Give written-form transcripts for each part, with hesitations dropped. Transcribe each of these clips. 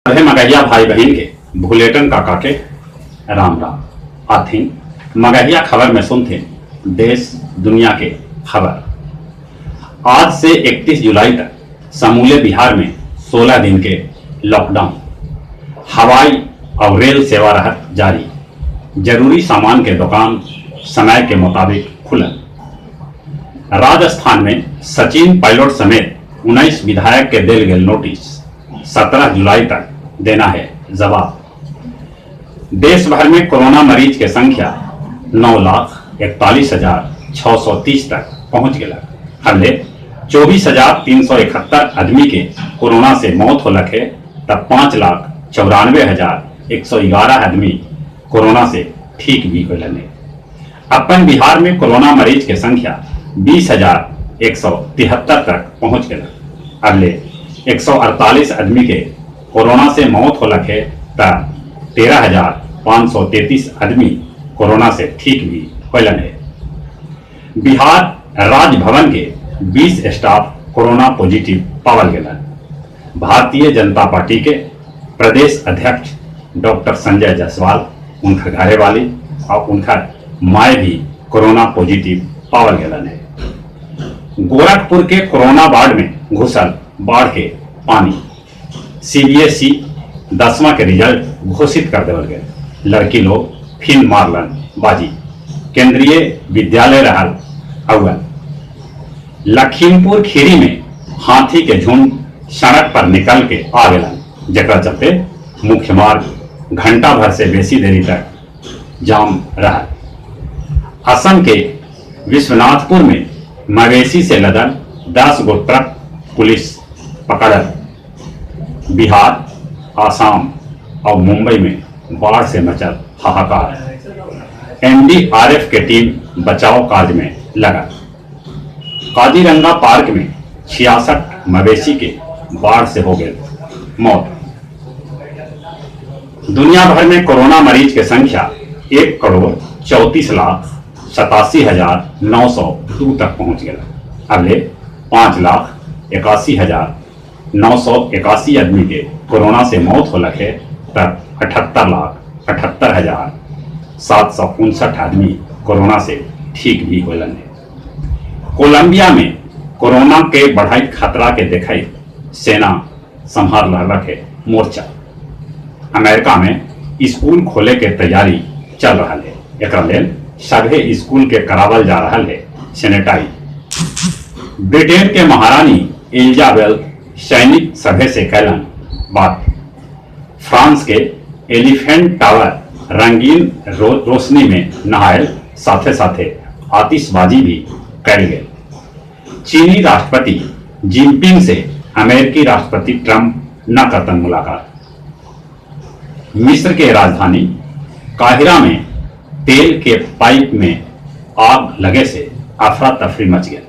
सभे मगहिया भाई बहिन के भुलेटन काका के राम राम। आथिन मगहिया खबर में सुनथिन देश दुनिया के खबर। आज से 31 जुलाई तक समूले बिहार में 16 दिन के लॉकडाउन। हवाई और रेल सेवा रहत जारी। जरूरी सामान के दुकान समय के मुताबिक खुलल। राजस्थान में सचिन पायलट समेत 19 विधायक के देल गेल नोटिस, 17 जुलाई तक देना है जवाब। देश भर में कोरोना मरीज के संख्या 9,41,630 तक पहुंच गया। हमले 24,371 आदमी के कोरोना से मौत होलक है तब 5,94,111 आदमी कोरोना से ठीक भी होलन है। अपन बिहार में कोरोना मरीज के संख्या 20,173 तक पहुंच गया। अगले 148 आदमी के कोरोना से मौत होलक है त 13,533 आदमी कोरोना से ठीक भी होलन है। बिहार राजभवन के 20 स्टाफ कोरोना पॉजिटिव पावल गेलन। भारतीय जनता पार्टी के प्रदेश अध्यक्ष डॉक्टर संजय जायसवाल, उनकर घरे वाली और उनकर माए भी कोरोना पॉजिटिव पावल गेलन है। गोरखपुर के कोरोना वार्ड में घुसल बाढ़ के पानी। सीबीएसई 10वां के रिजल्ट घोषित कर देवल गए। लड़की लोग फिन मारलन बाजी, केंद्रीय विद्यालय रहल अव्वल। लखीमपुर खीरी में हाथी के झुंड सड़क पर निकल के आ गेलन, जकरा चलते मुख्य मार्ग घंटा भर से बेसी देरी तक जाम रहा। असम के विश्वनाथपुर में मवेशी से लदल 10 गो ट्रक पुलिस पकड़ल। बिहार, आसाम और मुंबई में बाढ़ से मचल हाहाकार। एनडीआरएफ के टीम बचाव कार्य में लगा। काजीरंगा पार्क में 66 मवेशी के बाढ़ से हो गए मौत। दुनिया भर में कोरोना मरीज के संख्या 1,34,87,902 तक पहुंच गया। अगले 5,81,981 आदमी के कोरोना से मौत होलक है तब 78,78,759 आदमी कोरोना से ठीक भी होलन है। कोलंबिया में कोरोना के बढ़ई खतरा के देखई सेना संभाल रहलक है मोर्चा। अमेरिका में स्कूल खोले के तैयारी चल रहा है। एकरा लेल सभे स्कूल के करावल जा रहा है सैनिटाइज। ब्रिटेन के महारानी एलिजाबेथ सैनिक सभे से कैलन बात। फ्रांस के एलिफेंट टावर रंगीन रोशनी में नहायल, साथे साथे आतिशबाजी भी कैल गेल। चीनी राष्ट्रपति जिनपिंग से अमेरिकी राष्ट्रपति ट्रंप न करतन मुलाकात। मिस्र के राजधानी काहिरा में तेल के पाइप में आग लगे से अफरा तफरी मच गया।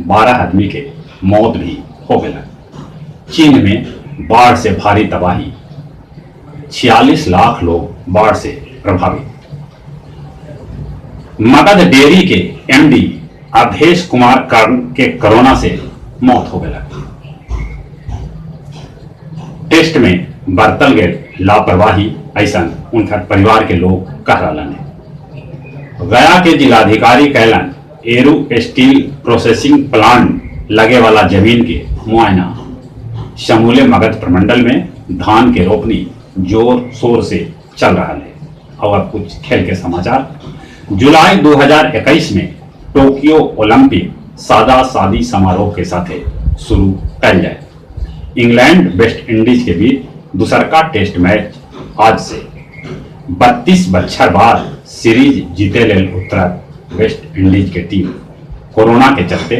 12 आदमी के मौत भी हो गया। चीन में बाढ़ से भारी तबाही, 46 लाख लोग बाढ़ से प्रभावित। मगध डेयरी के एमडी अवधेश कुमार कर्ण के कोरोना से मौत हो गया। टेस्ट में बरतल गए लापरवाही, ऐसा उनका परिवार के लोग कह रहा है। गया के जिलाधिकारी कैलन एरू स्टील प्रोसेसिंग प्लांट लगे वाला जमीन के मुआयना। समूले मगध प्रमंडल में धान के रोपनी जोर शोर से चल रहा है। और अब कुछ खेल के समाचार। जुलाई 2021 में टोक्यो ओलंपिक सादा सादी समारोह के साथ शुरू कल जाए। इंग्लैंड वेस्ट इंडीज के बीच दूसरका टेस्ट मैच आज से। 32 बच्छर बाद सीरीज जीते लेल उतरत वेस्ट इंडीज के टीम। कोरोना के चलते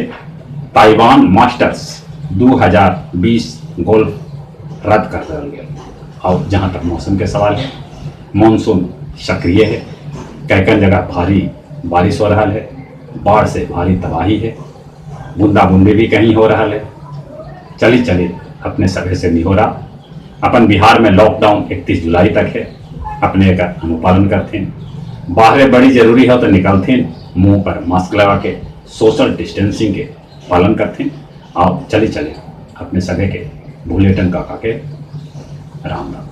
ताइवान मास्टर्स 2020 गोल्फ रद्द कर दिया गया। और जहां तक मौसम के सवाल है, मानसून सक्रिय है। कैकन जगह भारी बारिश हो रहा है, बाढ़ से भारी तबाही है, बूंदा बूंदी भी कहीं हो रहा है। चली चली अपने सभे से निहोरा, अपन बिहार में लॉकडाउन 31 जुलाई तक है, अपने का अनुपालन करते हैं। बाहर बड़ी जरूरी हो तो निकलते, मुंह पर मास्क लगा के सोशल डिस्टेंसिंग के पालन करते हैं। आप चले चले अपने सभे के भूलेटन काका के राम राम।